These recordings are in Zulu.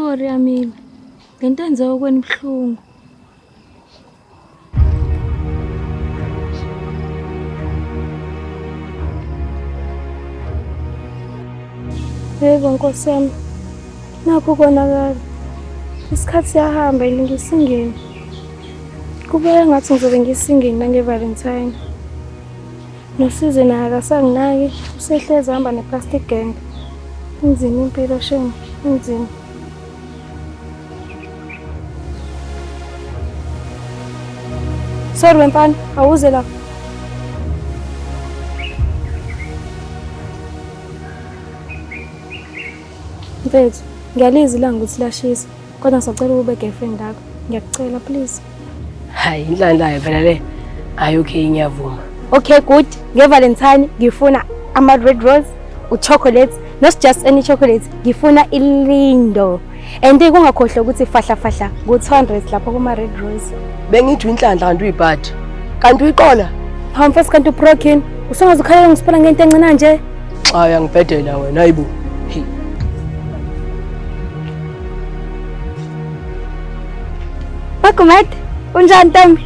Sorry Amile. Lento enzeka kweni buhlungu. Yebo Nkosi yami. Nakho konakala. Isikhathi siyahamba ngisingeni. Kubeka ngathi ngizobe ngisingeni nange-Valentine. Nosizi naye akasanginaki, usehlezi ehamba ne-plastic gang. Inzima impilo shame, inzima. Sorry wemfana, awuze la. Mfethu, ngiyalizwa ilanga ukuthi liyashisa, kodwa ngisacela ukube girlfriend yakho. Ngiyakucela please. Hayi inhlanhla phela le. Hayi okay ngiyavuma. Okay good. Nge-Valentine ngifuna ama-red rose, u-chocolate, not just any chocolate, ngifuna ilindo. And kungakhohlwa ukuthi fahla fahla ku-200 lapho kuma-red rose. Bengithi inhlanhla kanti uyibhadi. Kanti uyiqola. Hawu mfethu kanti ubroken. Usungaze ukhalele ngisiphola ngento encane nje. Cha uyangibhedela wena hayibo. Hey. Bagumede, unjani ntombi?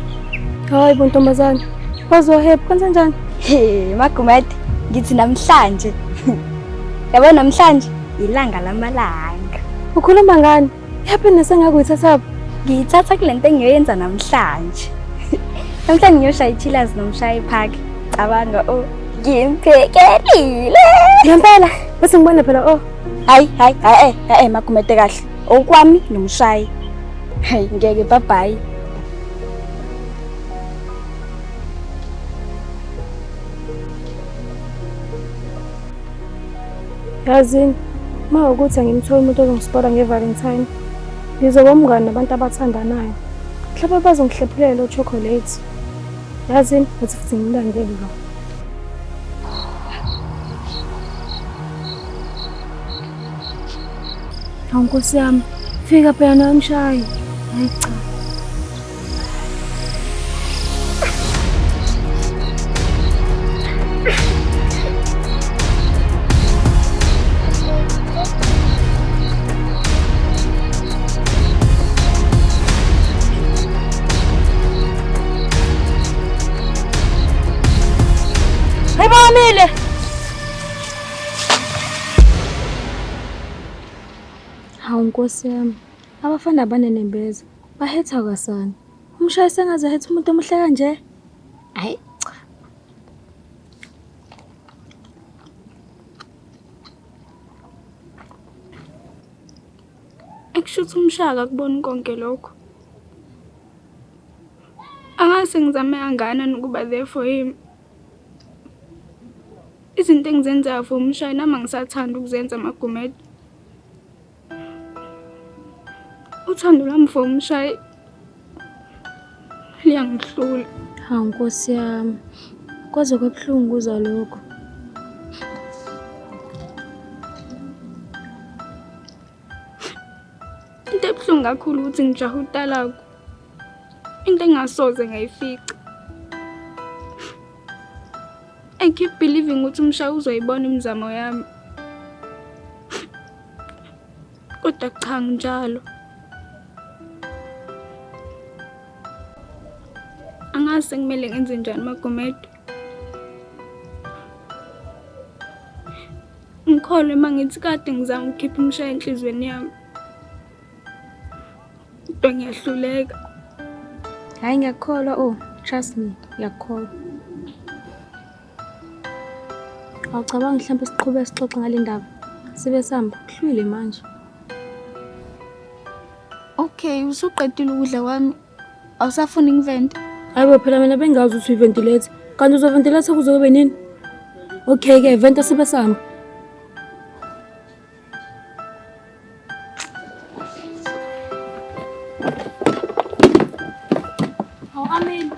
Hayi bo ntombazane. Wazohappy kwenze njani? He, Magumede, ngithi namhlanje. Yabo namhlanje ilanga lamalanga. Ukhuluma ngani? Happiness engake uyithathaphi? Ngiyithatha kule nto engiyoyenza namhlanje. Namhlanje ngiyoshaya i-chillers nomshayi park. Cabanga oh, ngimphekelile. Ngempela, bese ngibona phela oh. Hayi, hayi, hayi, eh, Magumede kahle. Okwami nomshayi. Hayi, ngeke bye bye. Yazini, uma ukuthi angimtholi umuntu ozongisipora nge-Valentine, ngizoba umngani nabantu abathandanayo. Mhlawumbe bazongihlephulela o-chocolate. Yazini, ngathi futhi ngimlandele lo. Hawu Nkosi yami, fika phela nawe mshayi. Hayi cha. Hayi bamile. Hawu Nkosi yami, abafana abanenembeza bahetha kwasani. Umshayi sengaze hetha umuntu omuhle kanje. Hayi cha. Ekushuthi umshaka akuboni konke lokho. Angase ngizame kangakanani ukuba there for him. Izinto engizenzayo for umshayi nami angisathandi ukuzenza Magumede. Uthando lwami for umshayi liyangihlula. Hawu Nkosi yami, kwaze kwabuhlungu ukuzwa lokho. Into ebuhlungu kakhulu ukuthi ngijahe utalaku. Into engasoze ngayifica. I keep believing ukuthi umshayi uzoyibona imizamo yami. Kodwa cha nginjalo. Angazi sekumele ngenze njani Magumede. Ngikholwe uma ngithi kade ngizama ukukhipha umshayi enhliziyweni yami. Kodwa ngiyahluleka. Hayi ngiyakukholwa oh, trust me, ngiyakukholwa. Awucabangi mhlawumbe siqhubeke sixoxe ngale ndaba? Sibe sihamba, kuhlwile manje. Okay, usuqedile ukudla kwami. Awusafuni ngivente? Hayi bo phela mina bengazi ukuthi uyiventilate. Kanti uzoventilate kuze kube nini? Okay ke, venta sibe sihamba. Hawu Ameli.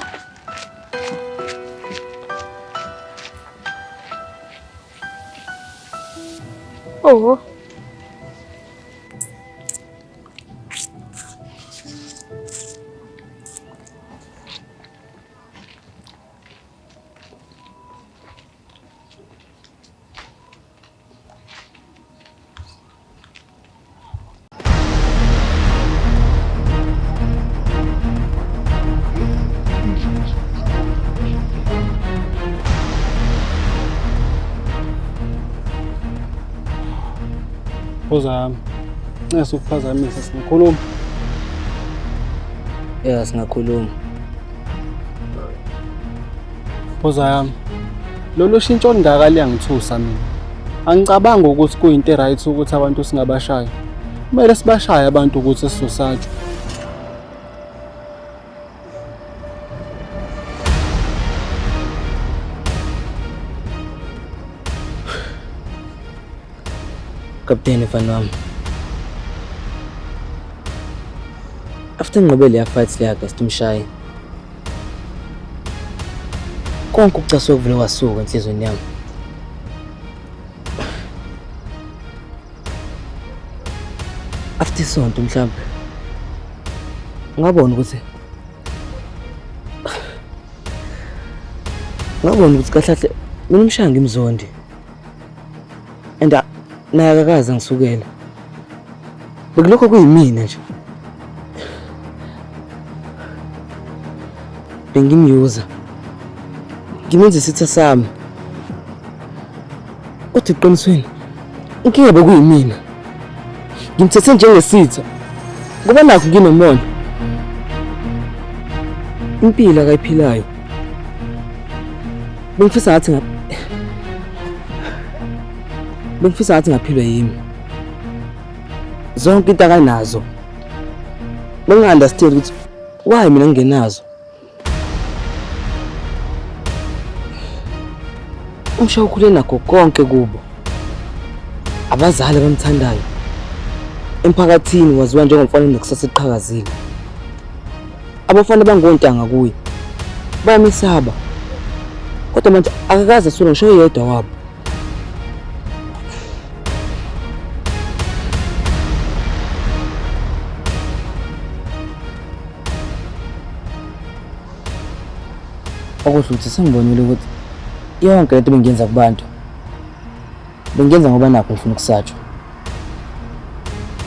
Oh. Phoza yami. Ncese ukuphazamisa singakhuluma. Ya, singakhuluma. Phoza yami. Lolu shintsho olungaka liyangithusa mina. Angicabangi ukuthi kuyinto e-right ukuthi abantu singabashaya. Kumele sibashaye abantu ukuthi sizosatshwa. Kapteni mfana wami. After nginqobe leya fight leya against umshayi. Konke ukucasuka kuvele kwasuka enhliziyweni yami. After isonto mhlawumbe ngabona ukuthi kahle kahle mina umshayi ngimzondi. And naye akakaze ngisukela. Bekulokho kuyimina nje. Bengimyuza. Ngimenza isitha sami. Kodwa eqinisweni inkinga bekuyimina. Ngimthethe njengesitha. Ngoba nakho nginomona. Impilo akayiphilayo. Bengifisa ngathi ngaphilwa yimi. Zonke into akanazo. Bengi-understand ukuthi why mina ngingenazo. Umshayi ukhule nakho konke kubo. Abazali abamthandayo. Emphakathini waziwa njengomfana onekusasa eliqhakazile. Abafana bangontanga kuye. Bayamesaba. Kodwa manje akakaze asule ngisho oyedwa wabo. Okusho ukuthi sengibonile ukuthi yonke lento bengiyenza kubantu bengiyenza ngoba nakho ngifuna ukusatshwa.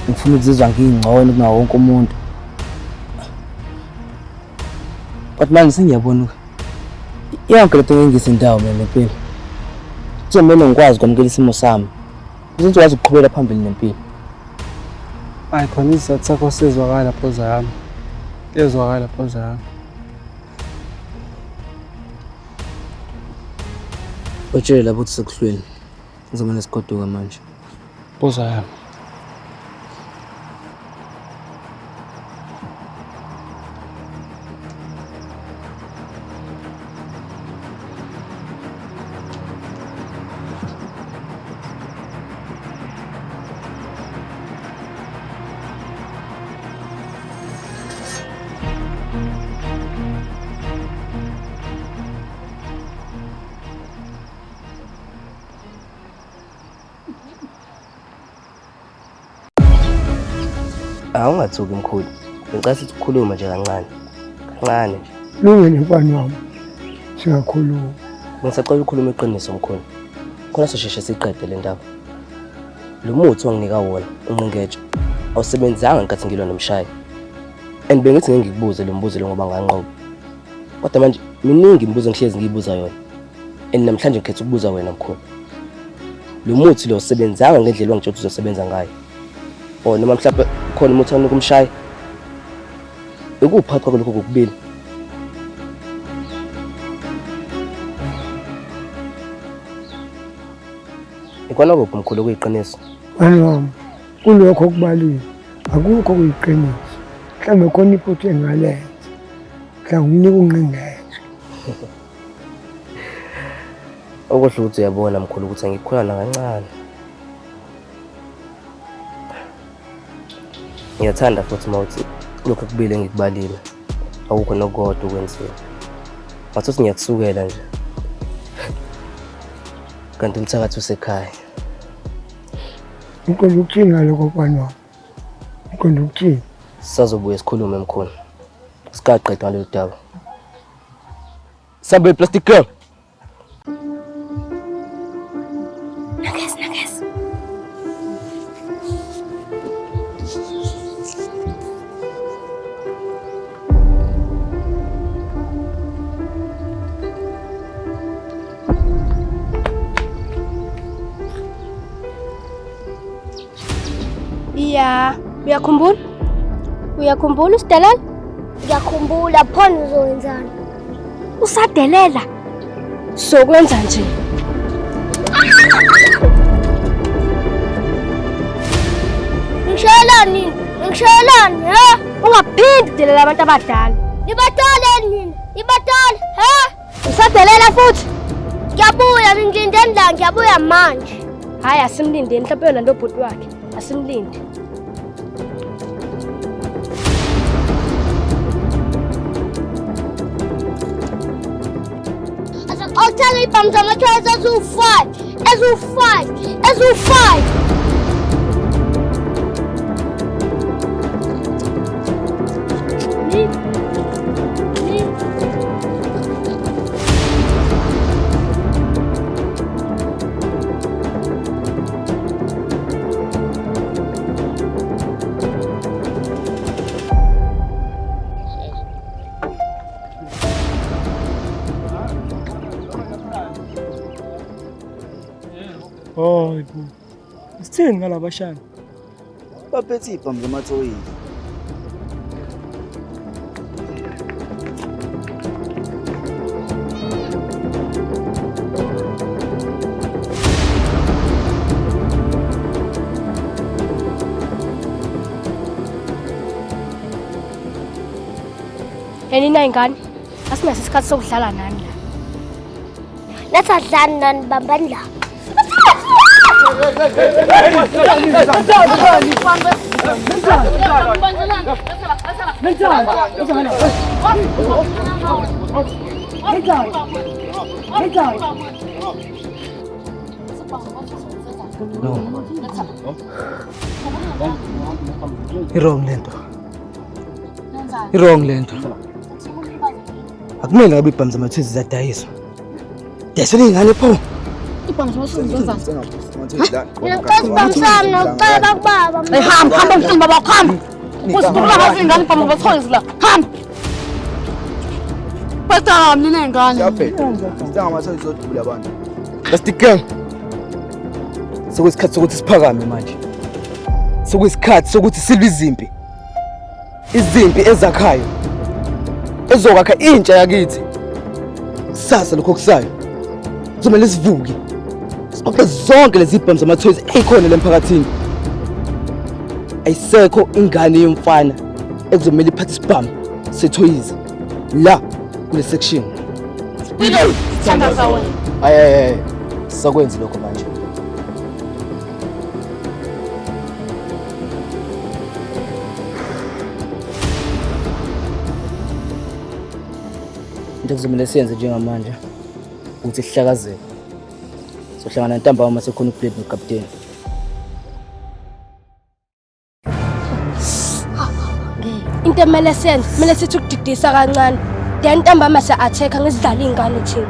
Ngifuna ukuzizwa ngingcono kunawo wonke umuntu. Kodwa manje sengiyabona ukuthi yonke lento ngengisa indawo mina nempilo. Kuzomele ngikwazi ukwamukela isimo sami ukuze ngizokwazi ukuqhubela phambili nempilo. Hayi khona isizathu sakho sizwakala Phoza yami. Kuyezwakala Phoza yami. Utshele lapho ukuthi sekuhlweni. Ngizomane sigoduka manje. Phoza yami. Awungathuki mkhulu. Ngicela sithi ukukhuluma nje kancane. Kancane nje. Lungile mfana wami. Singakhuluma. Ngisacela ukukhuluma iqiniso mkhulu. Khona sosheshe siqede le ndaba. Lo muthi wanginika wona unqingetshe awusebenzanga ngenkathi ngilwa nomshayi. And bengithi ngeke ngikubuze lo mbuzo lo ngoba nganqoba. Kodwa manje miningi imibuzo engihlezi ngiyibuza yona. And namhlanje ngikhetha ukubuza wena mkhulu. Lo muthi lo usebenzanga ngendlela wangitshela ukuthi uzosebenza ngayo. Oh noma mhlawumbe khona umuthi onika umshayi. Ikuphathwa kulokho kokubili. Ikona kuphi mkhulu kuyiqiniso? Mfana wami, kulokho okubaliwe akukho kuyiqiniso. Mhlawumbe khona iphutha engalenza. Mhlawumbe umnika unqingetshe. Okuhle ukuthi uyabona mkhulu ukuthi angikukholwa nakancane. Ngiyathanda futhi uma uthi kulokhu okubili engikubalile akukho nokukodwa okwenziwe. Ngathi uthi ngiyakusukela nje. Kanti umthakathi usekhaya. Uqonda ukuthini ngalokho mfana wami? Uqonda ukuthini? Sisazobuye sikhulume mkhulu. Sikaqeda ngalolu daba. Sambe plastic girl. Nakes, nakes. Ya, uyakhumbula? Uyakhumbula usidelela? Ngiyakhumbula, phona uzokwenzani? Usadelela. Sokwenza nje. Ngishayelani nini? Ngishayelani, he? Ungaphindi udelela abantu abadala. Nibadala nini? Nibadala, he? Usadelela futhi? Ngiyabuya, ngilindeni la, ngiyabuya manje. Hayi, asimlindeni, mhlawumbe yolanda ubhuti wakhe. Asimlinde. Awuthenga iy'bhamu zamathoyizi eziwu-5, eziwu-5, eziwu-5. Hayi bo. Sithini ngalabashana? Baphethe ibhamu zamathoyizi. Nina ingane, asinaso isikhathi sokudlala nani la. Nathi adlani nani, bambani la. No. I-wrong lento. I-wrong lento. Akumele ngabe ibhamu zamathoyizi ziyadayiswa. Dayiswa iy'ngane pho. Ibhamu zamathoyizi zenzani? Mina ngicela isibhamu sami nokucela kubaba. Hey, hamba, hamba mfana baba, hamba. Uzidubula ngazi ingane ibhamu zamathoyizi la. Hamba. Basta mina ingane. Siyaphetha. Amathoyizi odubula abantu. That's the gang. Sekuyisikhathi sokuthi siphakame manje. Sekuyisikhathi sokuthi silwe izimpi. Izimpi ezakhayo. Ezokwakha intsha yakithi. Kusasa lokho kusayo. Kuzomele sivuke. Siqoqe zonke lezi ibhamu zamathoyizi ezikhona lemphakathini. Ayisekho ingane yomfana ekuzomele iphathe isibhamu sethoyizi la kule section. Hayi hayi, sakwenzi lokho manje. Into ekuzomele siyenze njengamanje ukuthi sihlakazeke. Sohlangana ntambama sekhona uplate nokapteni. Into emele siyenze, kumele sithi ukudidisa kancane. Then ntambama siya-attack-a ngizidlala iy'ngane thina.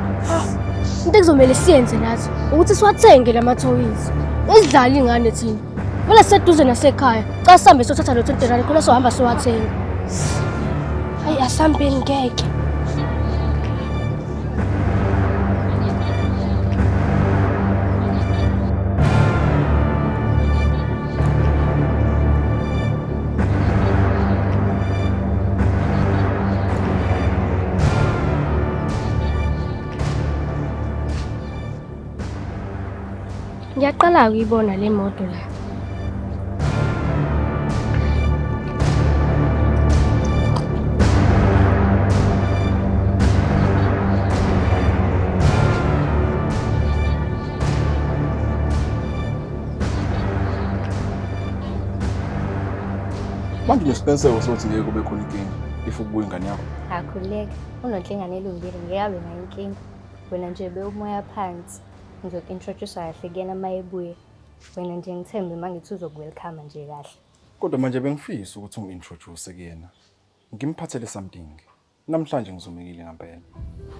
Into ekuzomele siyenze nathi ukuthi siwathenge lamathoyizi. Ngizidlala iy'ngane thina. Vele siseduze nasekhaya. Cha sihambe siyothatha lo 20 rand khona sohamba siwathenga. Hayi asihambeni ngeke. Ngiyaqala ukuyibona le moto la. Manje unesiqiniseko sokuthi ngeke kube khona inkinga if ubuya ingane yakho? Akhuleka, unonhlengane elungile, ngeke abe nayo inkinga. Wena nje beka umoya phansi. Ngizoku-introduce kahle kuyena uma ebuye. Wena nje ngithembe uma ngithi uzoku-welcome nje kahle. Kodwa manje bengifisa ukuthi ungi-introduce kuyena. Ngimphathele something. Namhlanje ngizumekile ngempela.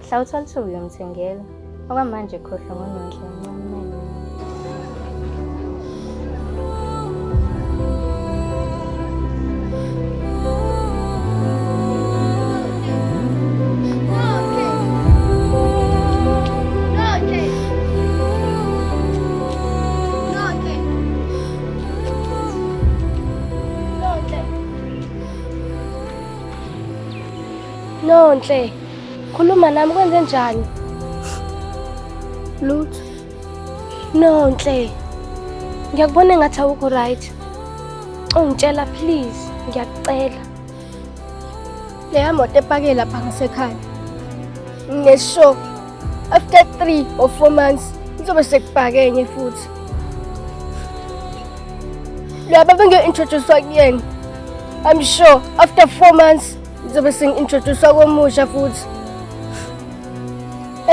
Mhla uthola ithuba uyomthengela. Okwamanje khohlwa ngoNonhle ncane. Nonhle, khuluma nami kwenze njani? Lutho. Nonhle, ngiyakubona engathi awukho right. Ungitshela please, ngiyakucela. Leya moto epake lapha ngasekhaya. Ngisho after 3 or 4 months ngizobe sekupake enye futhi. Laba bengi-introduce kuyena. I'm sure after 4 months ngizobe sengi-introduce komusha futhi.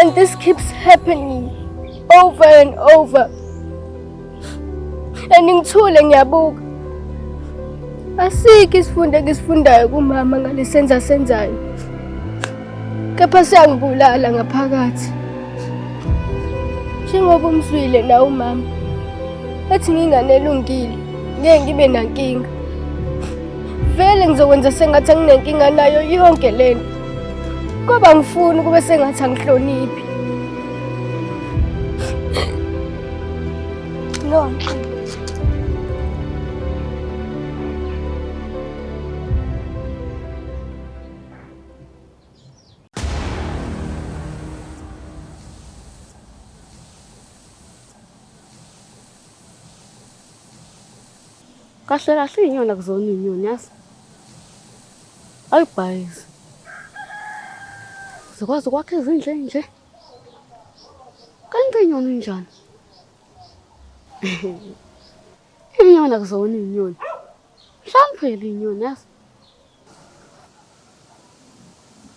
And this keeps happening over and over. And ngithule ngiyabuka. Asikho isifundo engisifundayo kumama ngalesenza senzayo. Kepha siyangibulala ngaphakathi. Njengoba umzwile na umama ethi ngingane elungile, ngeke ngibe nankinga. Vele ngizokwenza sengathi anginenkinga nayo yonke lento. Ngoba ngifuni kube sengathi angihloniphi. No. Kahle kahle inyoni akuzona inyoni yazi. Ayibhayizi. Zikwazi ukwakha izindlu nje. Kanti inyoni injani? Inyoni akuzona inyoni. Mhlawumbe inyoni yazi.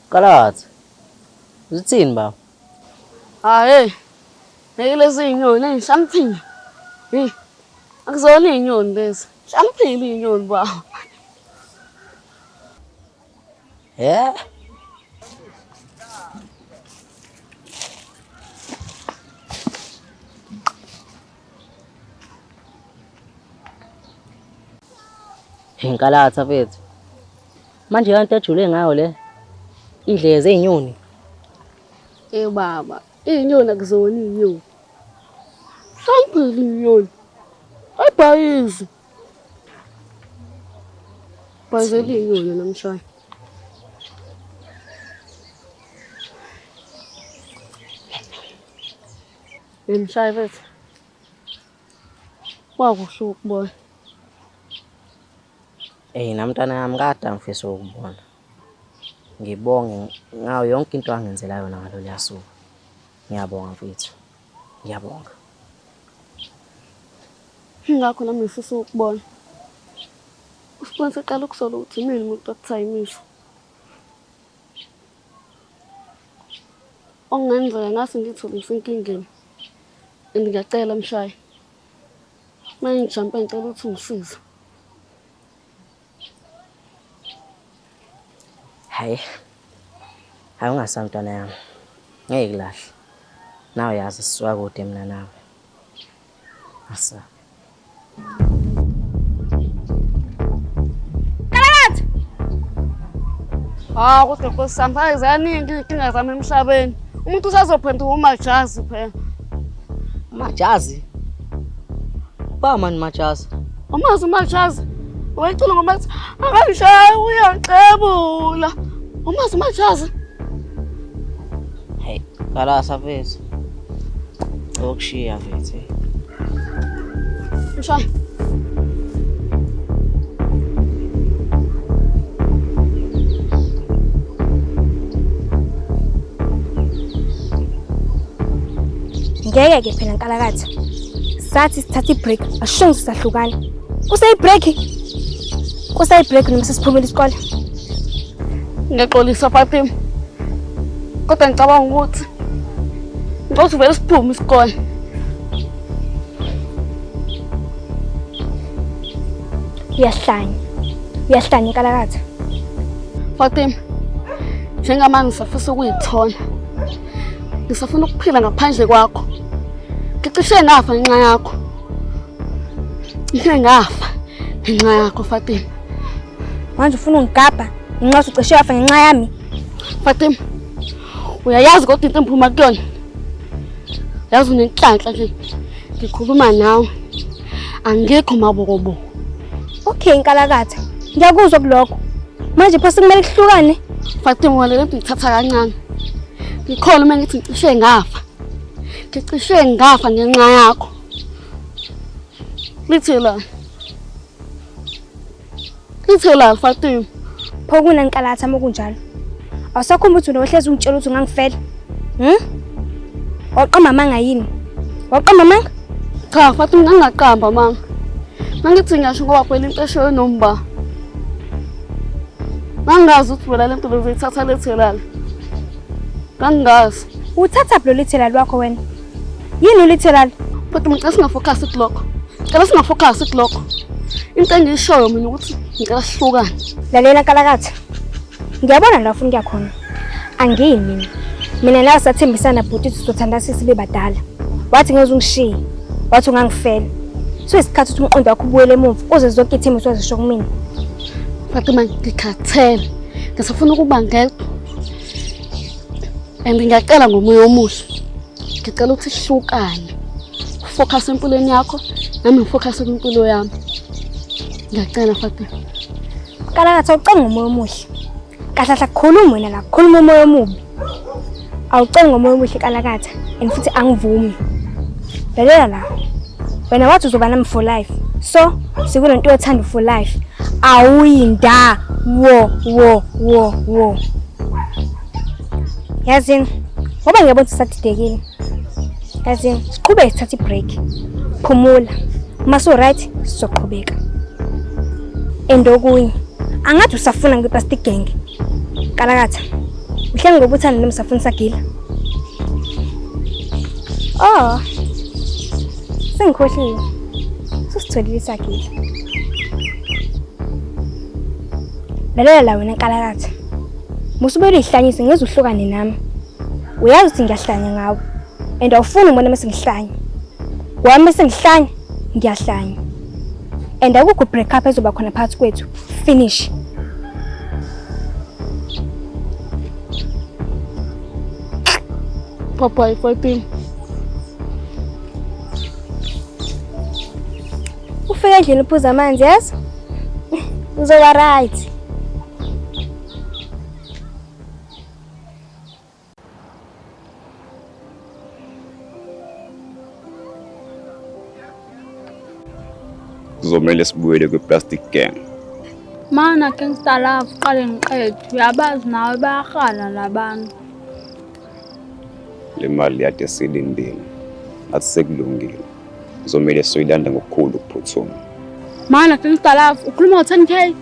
Kalatha. Uzithini baba? Hayi. Ngeke lezi inyoni engishamphini. Hey. Akuzona inyoni lezi. Mhlawumbe inyoni baba. Yeah. Inkalatha mfethu. Manje yonke ejule ngayo le indlebe zezinyoni. Eh baba, izinyoni akuzona izinyoni. Mhlawumbe inyoni. Ayibhayizi. Bhayizela inyoni namhlanje. Ngimshaye mfethu. Kwakuhle ukubona. Eh namntwana yami kade angifisa ukubona. Ngibonge ngayo yonke into angenzela yona ngalolu suku. Ngiyabonga mfethu. Ngiyabonga. Ngakho nami ngifisa ukubona. Usibona seqala ukusola ukuthi mina umuntu okuthayimisa. Okungenzeka ngase ngithole ngisenkingeni. And ngiyacela mshayi. Manje ngijampe ngicela ukuthi ungisize. Hayi. Hayi ungasamntwana yami. Ngeke kulahle. Nawe yazi sisuka kude mina nawe. Asa. Kalatha. Ah, kodwa Nkosi yami, hayi zaningi inkinga zami emhlabeni. Umuntu usazophenduka umajazi phela. Majazi? Ba mani majazi? Umazi umajazi? Wayicula ngoma ethi akangishaya uyangiqebula. Umazi umajazi? Hey, kalasa mfethu. Okushiya mfethu. Mshaya. Ngeke ke phela nkalakatha. Sathi sithatha ibreak, asisho sisahlukana. Kusayibreak. Kusayibreak noma sesiphumile isikole. Ngiyaxolisa Fatima. Kodwa ngicabanga ukuthi ngicela vele siphume isikole. Uyahlanya. Uyahlanya nkalakatha. Fatima, njengamanje ngisafisa ukuyithola. Ngisafuna ukuphila ngaphandle kwakho. Ngicishe ngafa ngenxa yakho. Ngicishe ngafa ngenxa yakho Fatima. Manje ufuna ungigabha ngenxa yokuthi ucishe wafa ngenxa yami? Fatima, uyayazi kodwa into engiphuma kuyona. Yazi unenhlanhla nje. Ngikhuluma nawe. Angekho mabokoboko. Okay nkalakatha. Ngiyakuzwa kulokho. Manje pho sekumele kuhlukane. Fatima le nto ngithatha kancane. Ngikhona uma ngithi ngicishe ngafa. Ngicishe ngafa ngenxa yakho. Lithi la. Lithi la Fatima. Pho kunankalatha uma kunjalo. Awusakhumbuli ukuthi unohlezi ungitshela ukuthi ungangifela? Waqamba amanga yini? Waqamba amanga? Cha Fatima ngangaqamba mama. Mangithi ngiyasho ngoba phela into eshoyo nomba. Ngangazi ukuthi wena lento bezoyithatha lethelala. Ngangazi. Uthatha lo literal lwakho wena. Yini uliteral? Fatima ngicela singafocus kulokho. Ngicela singafocus kulokho. Into engiyishoyo mina ukuthi ngicela sihlukane. Lalela Nkalakatha. Ngiyabona la ufuna ukuya khona. Angiyi mina. Mina nawe sathembisana bhuti ukuthi sizothandana sibe badala. Wathi ngeze ungishiye. Wathi ungangifela. So isikhathi ukuthi umqondo wakho ubuyele emuva uze zonke ithembiso wazisho kumina. Fatima ngikhathele. Ngisafuna ukuba ngedwa. And ngiyacela ngomoya omuhle. Ngicela ukuthi sihlukane. Focus empilweni yakho, nami ngifocus kwimpilo yami. Ngiyacela Fatima. Nkalakatha ucela ngomoya omuhle. Kahle kahle khuluma wena la, khuluma umoya omubi. Awuceli ngomoya omuhle Nkalakatha and futhi angivumi. Lalela la. Wena wathi uzoba nami for life. So, sikunento yothando for life. Awuyinda wo wo wo wo. Yazini, ngoba ngiyabona ukuthi usadidekile. Yazini, siqhubeke sithathe i-break. Phumula. Uma su-right, sizoqhubeka. And okunye, angathi usafuna nge-plastic gang. Nkalakatha, uhlenge ngoba uthanda noma usafuna isagila? Oh, sengikhohliwe. Susitholile isagila. Lalela la wena Nkalakatha. Musubele uyihlanyise ngeze uhlukane nami. Uyazi ukuthi ngiyahlanya ngawe. And awufuni ngibona mase ngihlanya. Kwami mase ngihlanya, ngiyahlanya. And akukho break up ezoba khona phakathi kwethu. Finish. Bye bye Fatima. Ufike endlini uphuza amanzi yazi? Uzoba right. Kuzomele sibuyele kwi-plastic gang. Mana gangsta love qale ngiqede. Uyabazi nawe bayahala labantu. Le mali yade silindile. Athi sekulungile. Kuzomele soyilanda ngokukhulu ukuphuthuma. Mana gangsta love ukhuluma ngo-10K?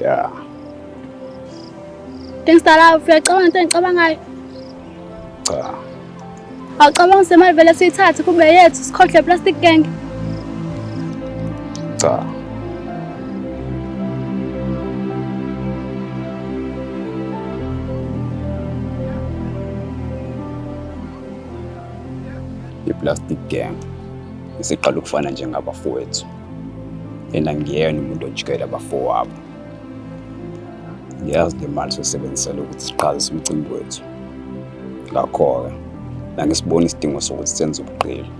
Yeah. Gangsta love uyacabanga into engicabangayo? Cha. Awucabanga semali vele siyithathe kube yethu sikhohle plastic gang. Cha. I-plastic gang isiqala ukufana njengabafowethu. Yena ngiyena umuntu ojikela abafowabo. Ngiyazi le mali soyisebenzisela ukuthi siqalise umcimbi wethu. Ngakho-ke nangisibona isidingo sokuthi senze ubuqili.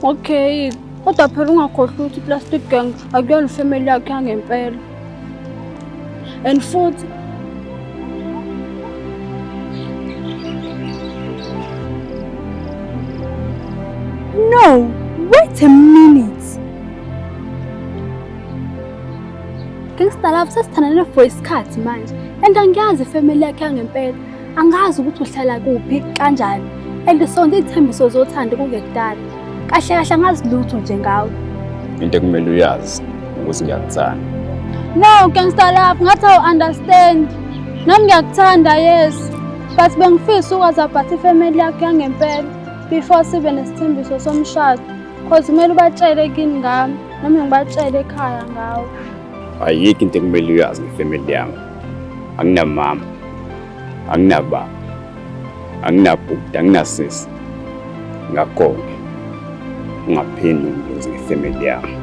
Okay, kodwa phela ungakhohlwa ukuthi i-plastic gang akuyona ifamily yakhe yangempela. And futhi No, wait a minute. Gangsta love sesithandane for isikhathi manje. And angiyazi ifamily yakhe yangempela. Angazi ukuthi uhlala kuphi kanjani. And sonke ithembiso zothando kungekudala. Kahle kahle angazi lutho nje ngawe. Into ekumele uyazi ukuthi ngiyakuthanda. No, gangsta love, ngathi awu understand. Nami ngiyakuthanda, yes. But bengifisa ukwazi about ifamily yakhe yangempela before sibe nesithembiso somshado. Cause kumele ubatshele kini ngami, nami ngibatshele ekhaya ngawe. Ayikho into ekumele uyazi ngefamily yami. Anginamama, anginababa, anginabhuti, anginasisi. Ngakho-ke ungaphindi ungibuze ngefamily yami.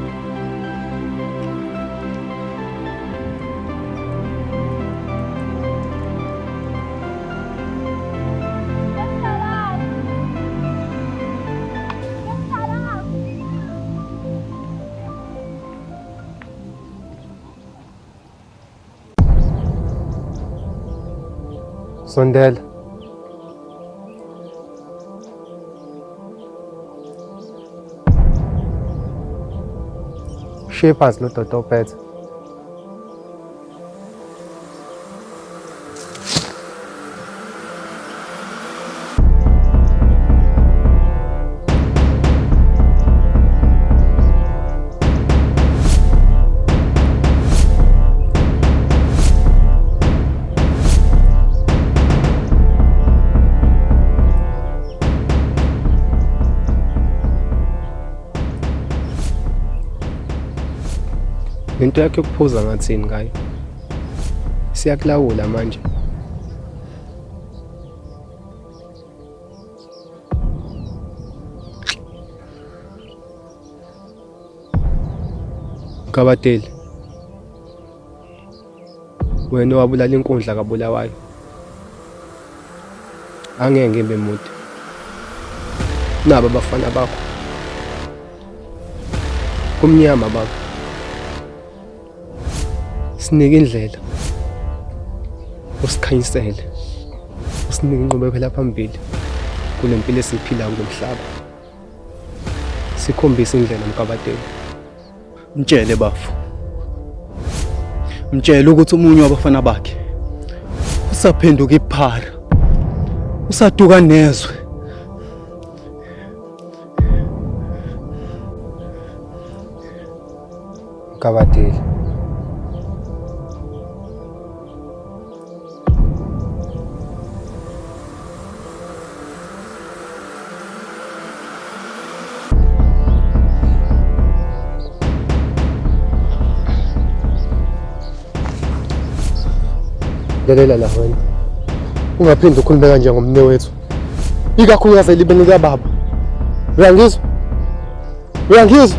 Sondela. Shiye phansi lo doti ophethe. Lento yakho yokuphuza ngathini ngayo? Siyakulawula manje. Mkabadeli, wena owabulala inkundla kaBulawayo, angeke ngibe mude. Naba abafana bakho. Kumnyama baba. Sinike indlela. Usikhanyisele. Usinike inqubekela phambili kule mpilo esiyiphilayo kulo mhlaba. Sikhombise indlela Mkabadeli. Mtshele bafo. Mtshele ukuthi omunye wabafana bakhe usaphenduka iphara. Usaduka nezwe. Mkabadeli. Lalela la wena. Ungaphinde ukhulume kanje ngomne wethu. Ikakhulukazi elibeni likababa. Uyangizwa? Uyangizwa?